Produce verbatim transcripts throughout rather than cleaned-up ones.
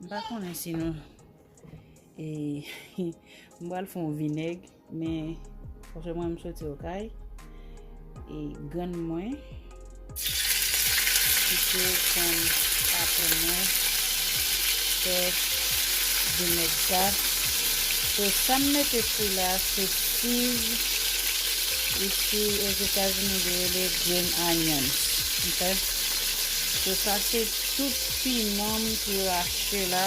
M pa konnen si nou, e, m pral fè yon vinèg, men paske mwen m soti Okay, e grann mwen ki te konn aprann mwen fè vinèg sa. So, sa m mete sou la se tiv, isi Ozetazini yo rele green onions. Ok? So, sa se tout piman m ki rache la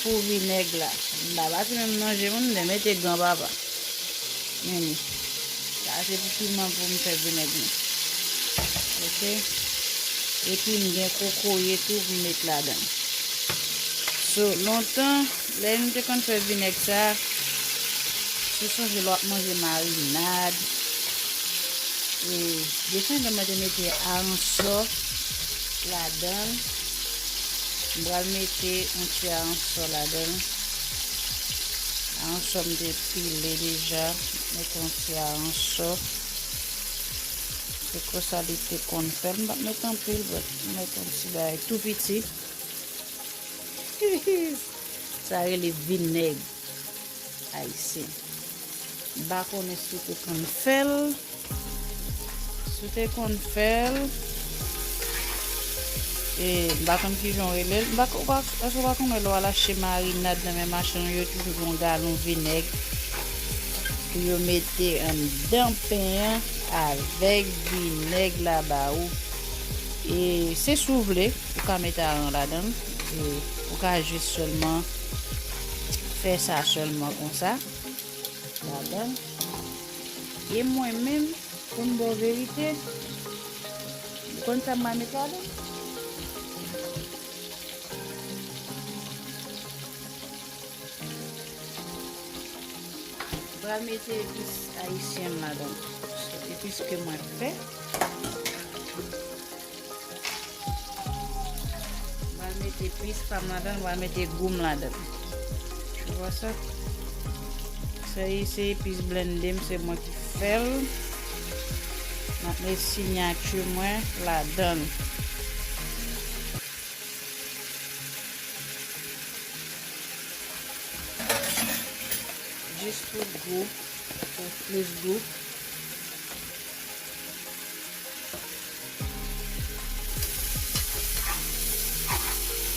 pou vinèg la. M pa pati menm manje moun, m te mete gran papa. Men, sa se pou piman pou m fè vinèg mwen. Ok? Epi m gen kokoye tou pou m met ladan. So, lontan, lè nou te konn fè vinèg sa, si w sonje lè w ap manje marinad, e defann mwen te mete aransò ladan l. M pral mete yon ti aransò ladan l. Aransò m te pile deja. Mete yon ti aransò. Se konsa li te konn fè l. M pa t met anpil, but m met yon ti bagay tou piti. Sa rele vinèg ayisyen. M pa konnen si w te konn fè l. Si w te konn fè l, e, m pa konn kijan w rele l. M pa, ou pa, èske w pa konnen lè w al achte marinad nan men machann yo, yo toujou gen yon galon vinèg pou yo mete anndan pen an avèk vinèg la ba ou. E se si w vle, ou ka mete aran ladan l. E ou ka jis sèlman fè sa sèlman konsa ladan l. E mwen menm, pou m ba w verite, ou konn sa m pral met ladan l? M pral mete epis ayisyen m ladan l. Epis ke mwen fè. M pral mete epis pa m ladan l, m pral mete gou m ladan l. Tu vois ça? Sa se epis blende m, se mwen ki fè l. M ap met siyati mwen ladan l. Jis pou gou, pou plis gou.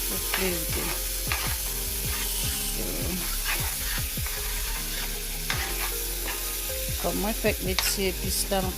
Pou plis gou. So, kòm mwen fèk met ti epis la, m ap